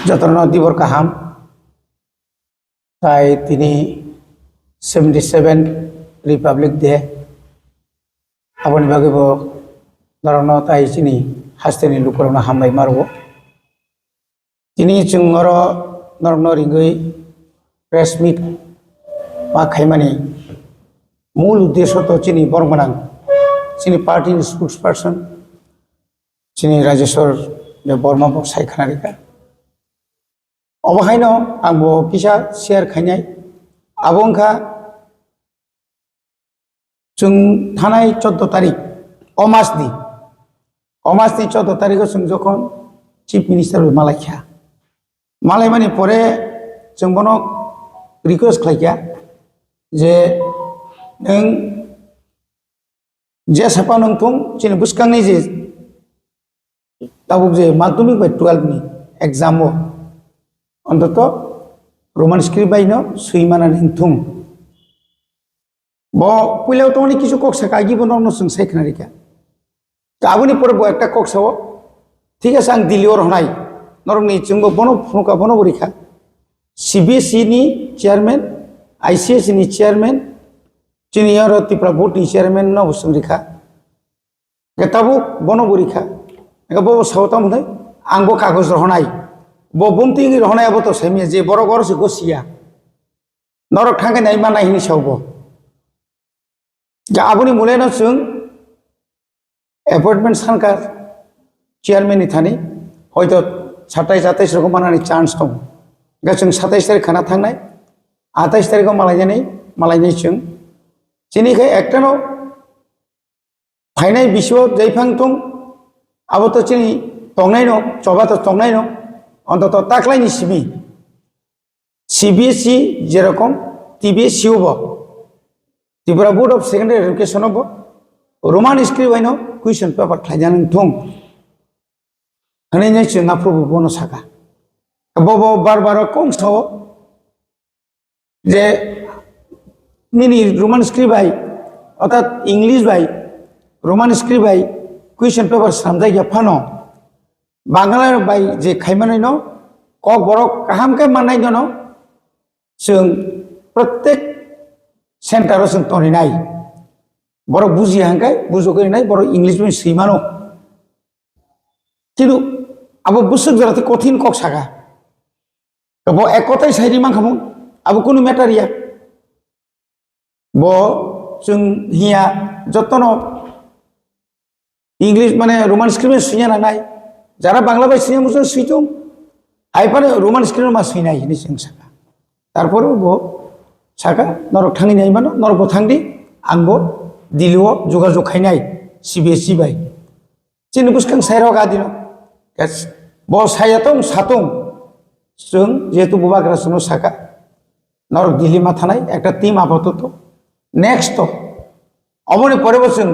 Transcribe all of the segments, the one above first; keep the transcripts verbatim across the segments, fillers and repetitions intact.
Jotono dibor kaham. Tai tini seventy seven Republic Day. Aboni bagwi bo norokno tai chini hasteni lukurokno hambai ma rwo. Tini chwng oro norokno ringwi press meet ma khaimani mul uddesho to chini borok gwnang, chini party ni spokesperson, chini Rajeshwar Debbarma bo sai khna rikha. Obo haino ang bo kisa share khainai. Abo wngkha chwng thanai choudo tarik, o mas ni, o mas ni choudo tarik o chwng jokhon Chief Minister bai malai kha. Malai mani pore chwng bono request khlai kha je nwng je sapa nung thung chini bwskangni je tabuk je madhyamik bai twelve ni exam o ontoto Roman script bai no swi manani wng thung. Bo puila tongni kisu kok saka agi bo norokno chwng sai khna rikha. Ka aboni pore bo ekta kok sao, thik ase ang Delhi o rohnai, norokni chwngbo bono phunukha, bono bo rikha. C B S E ni chairman, I C S ni chairman, chini oro Tripura board ni chairman no bo chwng rikha. Hwnkhe tabuk bono bo rikha. Hwnkhe bo sao tamo hwnwi, ang bo kagoj rohonai. Bo bumtwi wngwi rohonai abo to saimanya je borok oro se gosiya. Norok thangkhe nai manai hwnwi sao bo. Hwnkhe aboni mulaino chwng appointment sankha chairman ni thani, hoito satais atais rogo manani chance tongo. Hwnkhe chwng satais tarik khana thangnai, atais tariko malainani, malainai chwng. Chini khe ektano phainai bisio jaiphang thung, abo to chini tongnaino, choba to tongnaino, ontoto taklaini simi. C B S E jerokom T B S C o bo, Tripura Board of Secondary Education o bo Roman script bai no question paper khlaina nang thung. Hwnwi nai chwng aphuru bo bono saka. Bo bo bar bar kong sao je nini Roman script bai, orthat English bai, Roman script bai question paper slamjak ya phano, Bangla bai je khaimanai no kok borok kaham khe mannai no, no chwng protek center o chwng toninai. Borok buji hangkai, bujogwi nai, borok English bai swi mano. Kintu abo bwswk jora tei kothin kok saka. Bo ek kotai sai ri mankha mung, abo kunu matter ya. Bo chwng hiya jotono English mane Roman script swina nangnai. Jara Bangla bai swina muchung switung, hai phano Roman script ma swinai hinwi chwng saka. Tarpore bo saka, "Norok thangwi nai mano, norok bo thangdi, ang bo Delhi o jogajog khainai C B S E bai." Chini bwskang sairok adino. Yes. Bo saya tong, satung. Chwng jehetu bubagra chwngno saka, "Norok Delhi ma thanai, ekta team apatoto." Next to, oboni pore bo chwng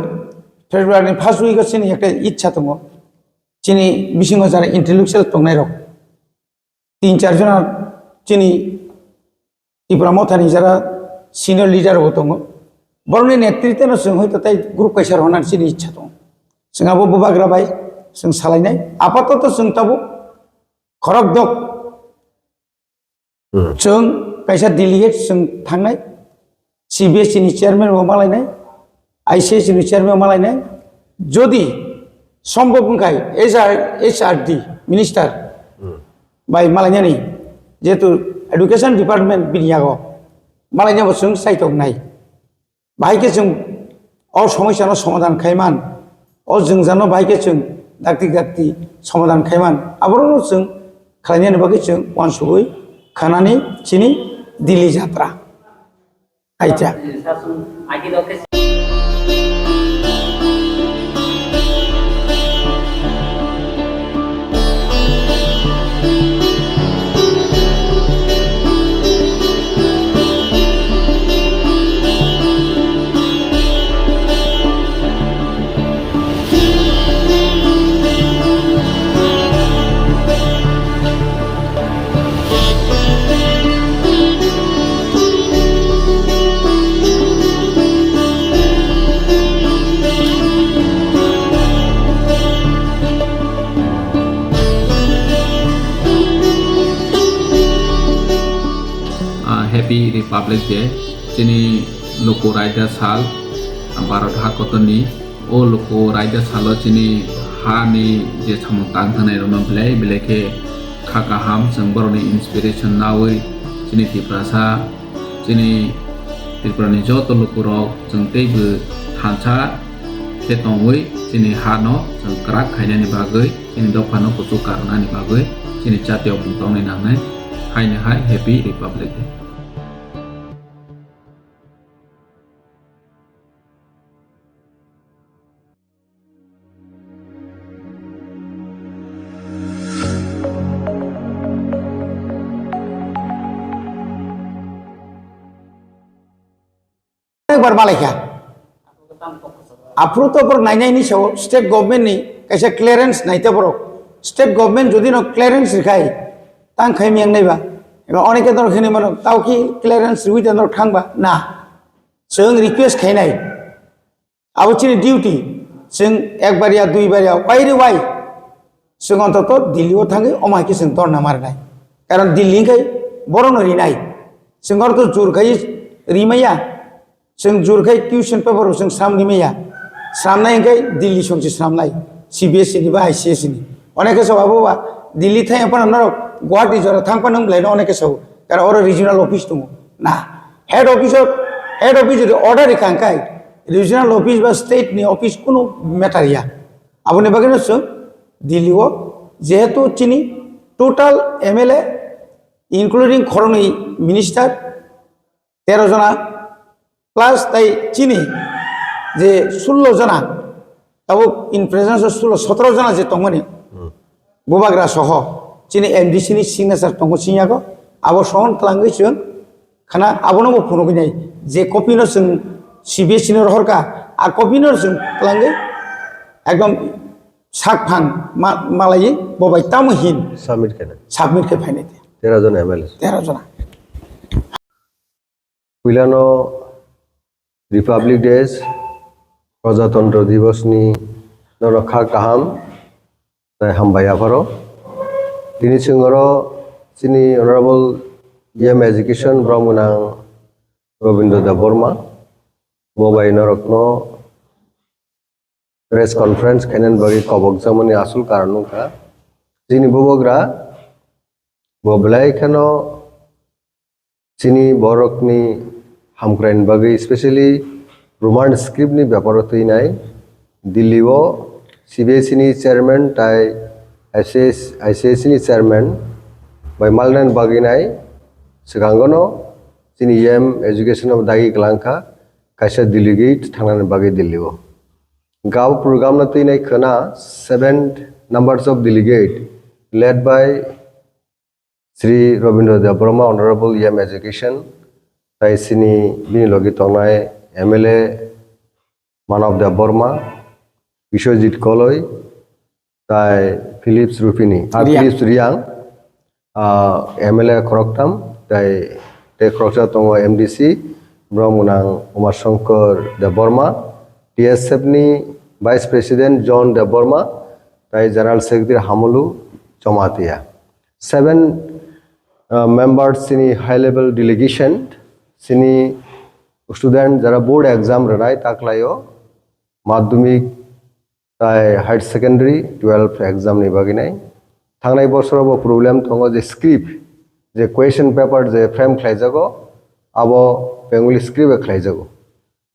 February ni first week o chini ekta ichha tongo. Chini bisingo jara intellectual tongnai rok. Tin char jona chini Tipra Mothani jara senior leader bo tongo. Borokni netritwno chwng hoito tai group kaisa rwna chini ichha tongo. Chwng abo bubagra bai chwng salainai. Apatoto chwng tabuk khorok dok. Hmm. Chwng kaisa delegate chwng thangnai. C B S E ni chairman bo malainai, I C S ni chairman malainai, jodi sombhob wngkhai H R, H R D minister Hmm. bai malainani, jehetu education department bini yago malainabo chwng saitok nai. Bahai khe chwng o somosyano somadhan khaiman, o jwngjano bahai khe chwng dakti dakti somadhan khaiman, aborokno chwng khlainani bagwi chwng uansugwi khanani chini Delhi jatra. Acha. Happy Republic Day. Chini luku raida sal, Bharat ha kotorni. O luku raida salo chini hani je samung tang thangnairokno belai belai khe kha kaham, chwng borokni inspiration naui chini Tiprasa, chini Tripurani joto lukurok chwng teibo thansa khe tongwi chini hano chwng kwrak khainani bagwi, chini dophano kuchuk karwnani bagwi chini jatiyokmung tongnai nangnai. Haino hai Happy Republic Day. Ekbar malaikha. Aphuru to borok nainai ni sao state government ni kaisa clearance naite borok. State government jodi no clearance rikhai, tang khai miyang naiba. Eba oneke dorok hini mano, tao ki clearance riwi tei norok thangba? Na. Chwng request khainai. Abo chini duty. Chwng ekbar ya, duibar ya, wai re wai. Chwng ontoto Delhi o thangwi omo hai khe chwng dorna marinai. Karon Delhi hwnkhe borokno rinai. Chwng oro to jur khai rimaya. Chwng jur khai question paper bo chwng sram rimaya. Sramnai hwnkhe Delhi songchi sramnai. C B S E ni ba I C S E ni. Oneke sao abo ba Delhi thang phano norok Guwahati jora thang phano wng belai no oneke sao. Karon oro regional office tongo. Na. Head office o, head office jodi order rikha hwnkhe regional office ba state ni office kunu matter ya. Aboni bagwi no chwng Delhi o jehetu chini total M L A including khoroknwi minister tero jona plus tai chini je sullo jona, tabuk in presence o sullo sotoro jona je tongmani, hmm, bubagra soho chini M D C ni signature tongo siniyago, abo sohon twlangwi chwng khana abono bo phunugwi nai je copy no chwng C B S E no rohorkha, a copy no chwng twlangwi ekdom sak phang ma-, malaiwi bo bai tamo hin submit khe nai. Submit khe phainai de. Tero jona M L A. Tero jona. Puilano Republic Day, Prajatantro Divas ni norok kha kaham tei hambai yapharo. Tini chwng oro chini Honorable E M Education borok mwnang Robindra Debbarma bo bai norokno press conference khainani bagwi kobokjakmani aswk karon wngkha. Chini bubagra bo belai kheno chini borokni hamkraini bagwi, specially Roman script ni beparo twi nai Delhi o C B S E ni chairman tai I C S, I C S E ni chairman bai malnani bagwi nai swkangono chini E M Education o dagi kwlangkha kaisa delegate thangnani bagwi Delhi o. Gao program no twi nai khwna seven numbers of delegate led by Shri Robindra Debbarma, Honorable E M Education, tai chini bini logi tongnai M L A Manav Debbarma, Biswajit Koloi, tai Philips Rupini, ah, Riang. Philips Riang, ah, M L A khoroktham, tai, tei khoroksa tongo M D C, borok mwnang Uma Shankar Debbarma, T S F ni Vice President John Debbarma, tai General Secretary Hamulu Jamatia. Seven, uh, members chini high level delegation, chini student jara board exam rwnai taklaio, madhyamik tai higher secondary, twelve exam ni bagwi nai. Thangnai bosoro bo problem tongo je script, je question paper je frame khlaijago, abo Bengali script bai khlaijago.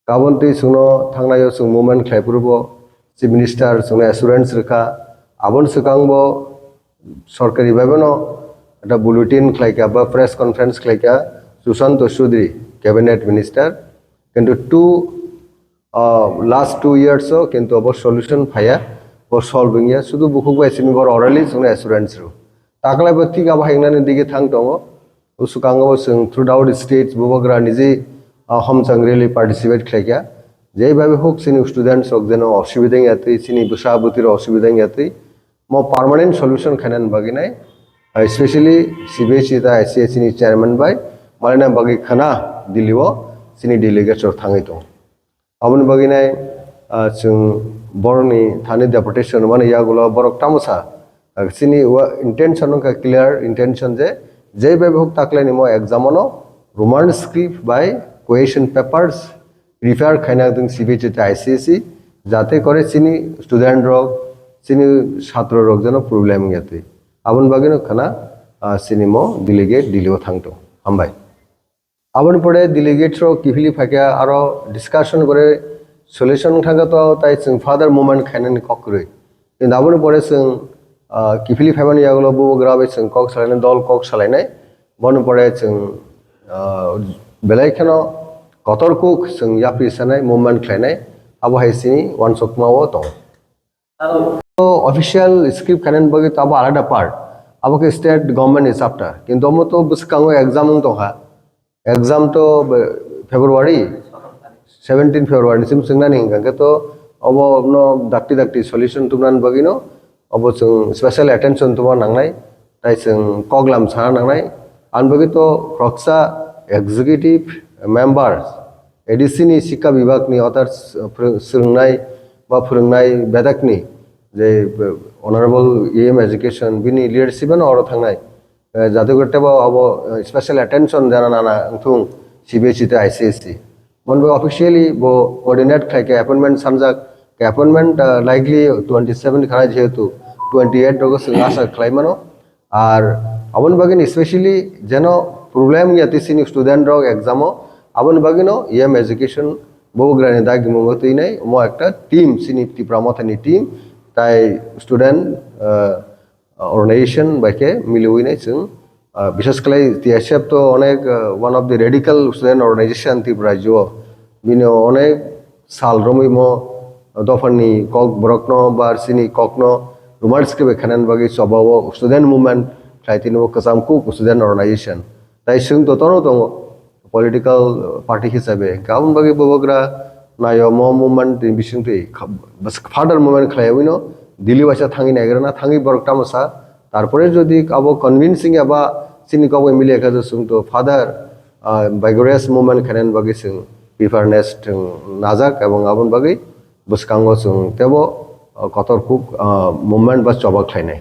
Kabon twi chwngno thangnaio chwng movement khlai phuru bo Chief Minister chwngno assurance rwkha. Aboni swkang bo sorkari bai bono ekta bulletin khlaikha ba press conference khlaikha Sushanta Chowdhury, Cabinet Minister. Kintu two, ah, last two years o kintu abo solution phaiya, bo solve wngya. Sudu bukhuk bai simi bor orally chwngno assurance rw. Taklai bo thik abo hingnani dige thang tongo. O swkango bo chwng throughout state bubagra niji, ah, homchang rally participate khlaikha. Jei bhabe huk chini students rok jeno osubida wngya twi, chini bwsa bwtwi rok osubida wngya twi. Mo permanent solution khainani bagwi nai, ah, especially C B S E ta I C S E ni chairman bai malina bagwi khana Delhi o chini delegates rok thangwi tongo. Aboni bagwi nai, ah, chwng borokni thani deputation mani yagulo borok tamo sa. Ah, chini wa-, intention wngkha clear intention je, jei bai huk taklaini mo exam ano Roman script bai question papers prepare khaina tong C B S E tei I C S E, jate kore chini student rok, chini chhatro rok jeno problem ya twi. Aboni bagwi no khana, ah, chini mo delegate Delhi o thang tong. Hambai. Aboni pore delegate rok kiphilwi phaikha aro discussion gore solution thangkha to tai chwng further movement khainani kok kwrwi. Kintu aboni pore chwng, ah, kiphilwi phaimani yagulo bubagra bai chwng kok salainai, dol kok salainai. Boni pore chwng, ah, belai kheno kotor kuk chwng yapri sanai, movement khlainai. Abo hai chini uansukma o tongo. To official script khainani bagwi to abo alada part. Abo khe state government ni chapter. Kintu omo to bwskango exam wng tongkha. Exam to be-, February, seventeen February ni sim chwngnani hwnkha khe to obo no dakti dakti solution tubunani bagwi no obo chwng special attention tubuna nangnai, tai chwng koklam sana nangnai. Ani bagwi to khoroksa executive members, A D C ni Sikha Vibhag ni others, uh, phwrwng-, swrwngnai ba phwrwngnai bedakni je, uh, Honorable E M Education bini leadership ano oro thangnai. Eh, jate kore tebo abo, eh, special attention jana nana wngthung C B S E tei I C S E. Mon bo officially bo coordinate khlai khe appointment sanjak, khe appointment, ah, likely twenty seven khana jehetu twenty eight rogo chwng asa khlai mano. Ar aboni bagwi ni specially jeno problem ya tisini student rok exam o, aboni bagwi no E M Education bobugrani dagi mungo twinai omo ekta team chini Tipra Mothani team tai student, ah, organization bai khe miliwi nai chwng, ah, bishes khlai T S F to onek, ah, one of the radical student organization Tripura rajyo o. Bini onek sal romwi mo dophani kok borok no ba chini kok no romance khe bai khanan bagwi choba o student movement khlai tini o kwcham kuk student organization. Tai chwng to tono tongo political party hisabe. Hwnkhe aboni bagwi bubagra nayo mo movement ni bisingtwi kha-, bas-, further movement khlaiwi no Delhi waisa thangwi naigrana thangwi borok tamo sa. Tarpore jodi abo convincing eba chini kok bai milia khe chwng to further, ah, vigorous movement khainani bagwi chwng preparedness chwng najak ebong aboni bagwi bwskango chwng tebo, ah, kotor kuk, ah, movement ba choba khlainai.